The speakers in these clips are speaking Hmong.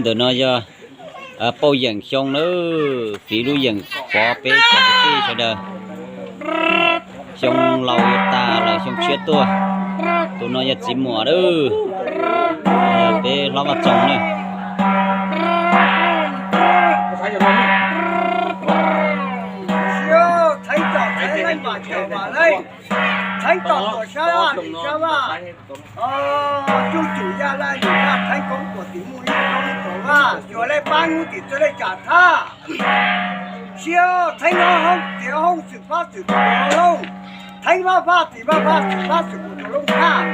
Ntawm no yog Pauj Yeem Xyoo na, fiv lub yeem pov peb cov kwv tij sawv daws. Xyoo laus yuav tas los xyoo tshiab tuaj. Tus no yog txiv muam lawm, peb hlob Vaj Txoos na. Txheeb tom txheeb leej vam caum vam leej, txheeb tom tuam sab vaj tim sab vaj, tsuj cum yaj laj lim laj txheeb koob tuam tim muj ib koob tuam vaj, xyuas leej pab hnub tim txwv leej tsam thaj. Siab txheeb ob hoob tim ob hoob xwm fab xwm tus looj, txheeb vaj fab tim vaj fab xwm fab xwm tus looj thaj,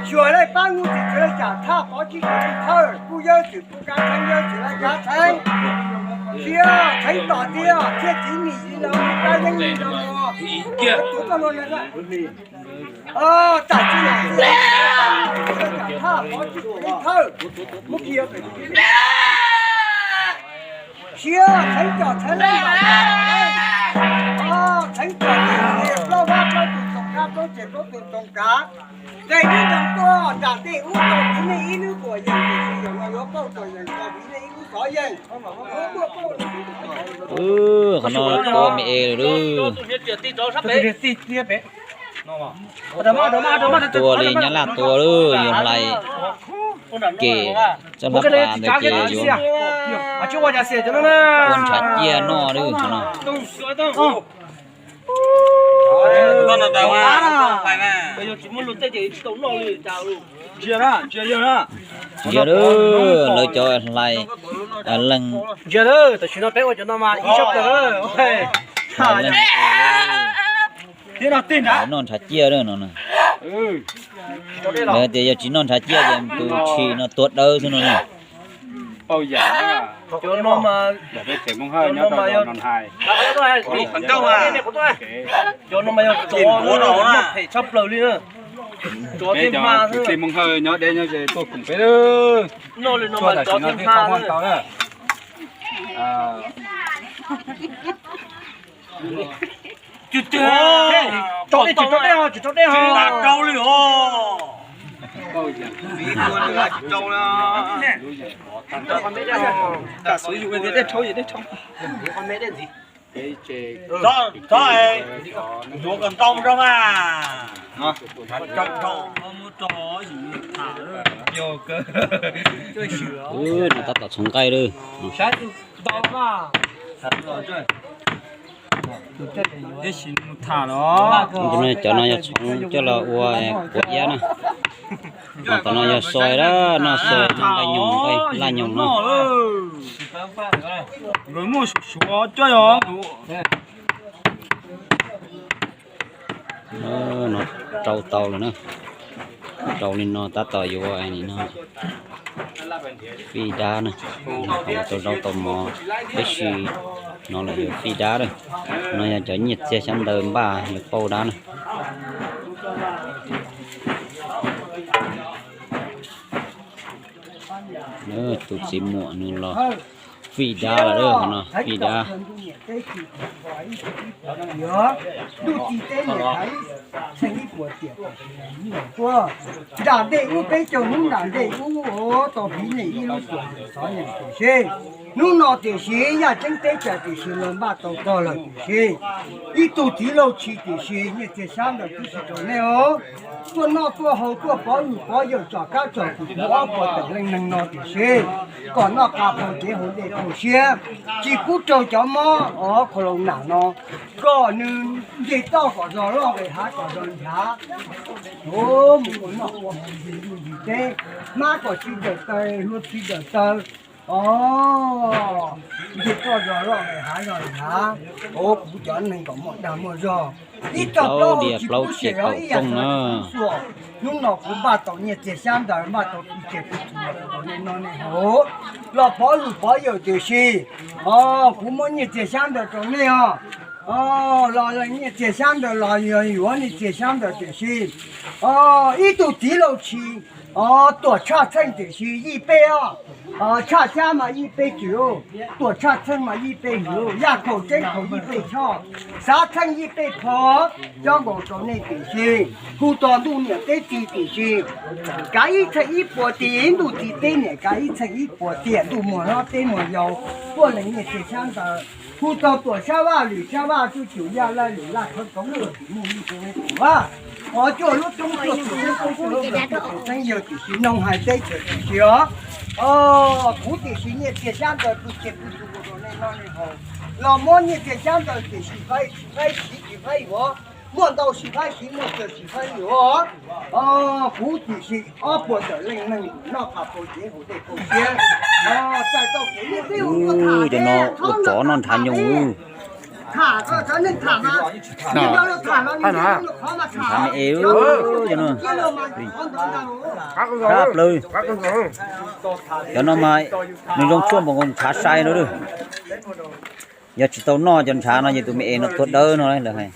xyuas leej pab hnub tim txwv leej tsam thaj pov tsib tus leej thawj kuj yawg xwm kuj kab txheeb yawg xwm laj kab txheeb. Siab txheeb tom tiag thiaj txiv nim li los kab yeeb li los. Tus koj luag na, tam tsis thaj pov tsib tus leej thawj. Siab txheeb cov txheeb leej, txheeb cov plaub vab plaub tus txoos kab plaub tsev plaub tus txoos kav. Qe neb nrog tuaj nram ntej ub tau piv nej ib lub tuam yeem, tiam sis yog no yuav pauj tuam yeem tau piv nej ib lub xov yeej. Qhov no tua me es lawm. Tua li nyab laj tua lawm, yuav hlais kem txoj hlab pas ntawd ces yuav ua ntshav ciaj noj lawm no. Ntsia lawm, lawv cov hlais leej, hlais leej noj ntshav ciaj lawm no. Lawv tias yog tsis noj ntshav ciaj ces tus tshis no tuag dawb xwb no na. Cov no mas yog tsov phem tshaj plaws li na. Tsov thiab hma xwb. Kwv tij Hmoob Hawj nyob deb nyob ze tuaj koom peb lawm. Noj li no mas tsov thiab hma xwb. Tsis rau dej ho, tsis rau dej ho. Rau li os. Tsis rau li. Txhob, txhob ntxuav kom ntau rau mas. No tab tom txhoov nqaij lawm. Cov no yog txhoov coj los ua quav iab na. Ho tom no yog xoi lawm, noj xoi noj nqaij nyoos nqaij laj nyoos no. No rau tau lawm na. Rau li no tab tom yuav ua no fij dab na. Tau zaub tau mov peb si no lawm yuav fij dab lawm. No yog cov nyiaj txiag xyab ntawv npaj yuav pauj dab na. Tus txiv muam nws los fij dab lawm, qhov no fij dab. Nram ntej ub peb caug hnub nram ntej ub tau piv nej ib lub tuam yeem xov yeem tiam sis hnub no tiam sis yaj ceeb teb chaws tiam sis los npaj tau txog lawm tiam sis ib tug txiv lauj tshis tiam sis nyiaj txiag xyab ntawv tib si rau nej os. Tuaj noj tuaj haus tuaj pov lwm pov yawm tsom kab tsom kwm kuv ob puas tawm leej neeg no tiam sis kom noj qab phaum cev haus dej haus siab, tsis pub raug cov mob os khaus loos nam no, kom nws nce toj kom zog loj nqes hav kom zog nchav. Mus ua noj ua haus ntxim ntuj ntxim teb, hmab kom tsis dawm taw hlua tsis dawm taw. Os, nce toj zog loj nqes hav zog nchav. Os, kuv cov neeg kom muaj dag muaj zog. Ib tog plaub hau tsis pub xyem os ib yam xov tsis pub xuas. Hnub no kuv npaj tau nyiaj txiag xyab ntawv npaj tau pis tseg pis txhu los rau nej noj nej haus, los pov lwm pov yawm tiam sis os kuv muab nyiaj txiag xyab ntawv rau nej os. Los leej niam txiag xyab ntawv los yog yuav niam txiag xyab ntawv tiam sis ib tug txiv laus tshis tuam tshaj txheej tiam sis yij peb os. Tshaj xyab mas yij peb tsis lug, tuam tshaj txheej mas yij peb lug, yaj khaum tseeb khaum yij peb choj, xav txheej yij peb phov, cob nkaus rau nej tiam sis hu tau ntuj niam teb txiv tiam sis kav ib txheej ib puas tiam, ntuj txiv teb niam kav ib txheej ib puas tiam, ntuj muag hlob teb muag yau, tuaj leej niam txiag xyab ntawv hu tau tuam sab vaj lwm sab vaj tsuj cum yaj laj lwm laj khawb koob tuaj tim muj lij rau nej tus vaj. Os, cuaj lub roob cuaj tus tub cuaj lub nplawg cuaj tus xeeb yawg tiam sis noog hais teb chaws tiam sis os. Kuv tiam sis niam txiag xyab ntawv pw txiag pw txhu rau nej noj nej haus, los muab niam txiag xyab ntawv tiam sis faib tsis faib siv tsis faib yuav, muaj ntau siv faib siv, muaj tsawg siv faib yuav. Kuv tiam sis ob puas tawm leej neeg noj qab pau tsev haus dej pau siab, txais tau kev nyiaj peb ua cov no ua tsov noj ntshav nyoos. Ntshav me es, cov no, sab plaws. Cov no mas nws zoo tshuaj npaum nkaus ntshav sai no. Yog tsis tau noj cov ntshav no ces tus me es no tuag dawb no lawv hais.